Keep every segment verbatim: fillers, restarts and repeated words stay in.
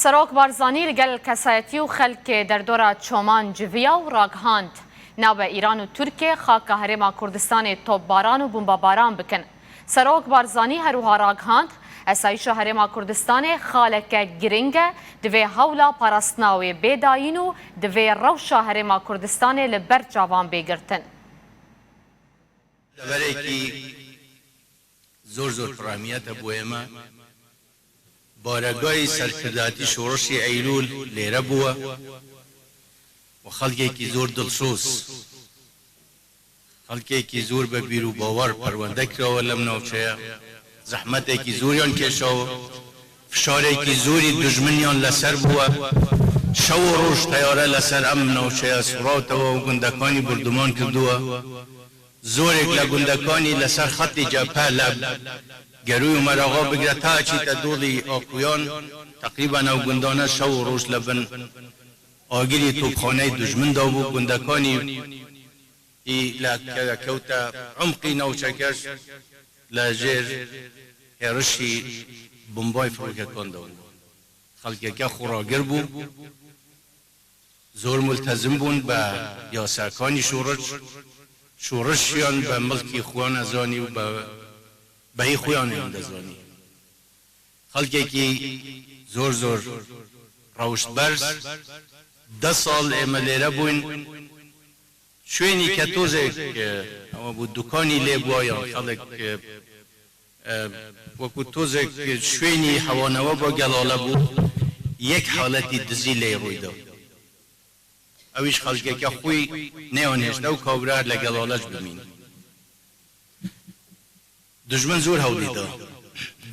Serok Barzanî li gel kesayetî û xelkê derdora Çoman civiya û ragihand, nabe Îran û Tirkiye xaka Herêma Kurdistanê topbaran û bombebaran bikin. Serok Barzanî her wiha ragihand, esayîşa Herêma Kurdistanê xaleke giring e, divê hewla parastina wê bê dayîn û divê rewşa Herêma Kurdistanê li ber çavan bê girtin. Deverekî zor zor pirahmiyete bo ême. Baregayî serkirdatî şoreşî Eylûl lêre bûwe û xelkekî zor dilsoz, xelkekî zor be bîr û bawer perwende kirawe lem navçeya. Zehmetekî zor yan kêşawe. Fişarekî zorî dijminiyan leser bûwe. Şew û roj teyare leser em navçeya sûrawtewe û gundekanî burduman kirduwe. Zorek le gundekanî leser xetê cephe le gerûy û meraxa bigire ta çîte dolî Akuyan, teqrîben ew gundane şew û roj le bin agirî topxaneyê dijmin dabû. Gundekanî î le ke-, kewte umqî navçekeş le jêr hêrişî bombayê firokekan dabû. Xelkeke xwe ragir bû. Zor multezim bûn be yasakanî şoreş. Şoreşiyan be milkî xwe ne zanî û be beyî xwe yan de zanî. Xelkekî zor zor rewişt berz. Deh sal ême lêre bûn. Şwênî ke tozek, e, ewa bû dukanî lê bû yan xelk, e, e, wekû tozek şwênî hewanewe ba gelale bû, yek haletî dizî lê rûy da. Ew îş xelkeke xwî nêanêşt ew kawire her le gelale ji bimîn. Dijmin zor hewlî da.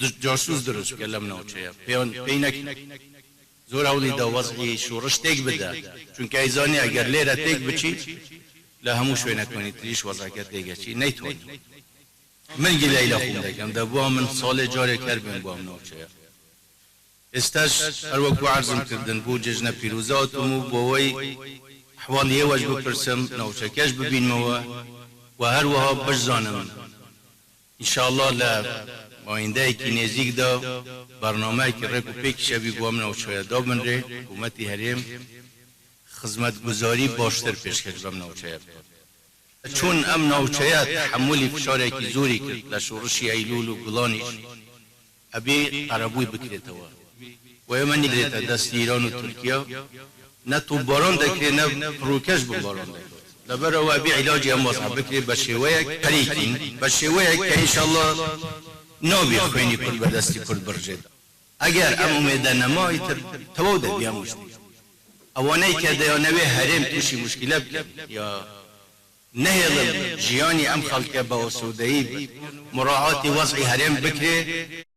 Du-, casus dirust bike lem navçeya. Pêyan, pey nek. Zor hewlî da wezî şoreş têk bide. Çunke ey zanî eger lêre têk biçî, le hemû şwênekanî tirîş wezeke têgeçî. Neytwanî. Min gî leyla xûm dekem. De bûa min salê carek her bên bûam navçeya. Êsteş her wekû erzim kirdin bû cejne pîroza atim û bo wey ehwaliyê we ji bipirsim, navçeke ji bibînme we, we her wiha bizanim. Înşallah li ayîndeyekî nêzîk de bernameyekî rêk û pêkî şevî bo em navçeya da bin rê, hikûmetî herêm xizmetguzarî baştir pêşkêş bem navçeya bike. Çûn em navçeya tehemûlî fişarekî zorî kir li şoreşî Eylûl û Gulanîş. Ebî qerebûy bikirêtewe. Wê me nîdirête destî Îran û Tirkiye, ne topbaran dekirê ne firokeş bombaran dekiret. Li ber ew ebî îlacî em wazeh bikirê be şêweyek herîkîn, be şêweyek ke înşallah nabî xwênî Kurd be destî Kurd birjê. Eger em umêde nema îtir tewaw de bî em muşkîl. Ewaney ke deya newê herêm tûşî muşkîle bikin ya nehêlin jiyanî em xelke be osûdeyî bi muraatî wezî herêm bikirê.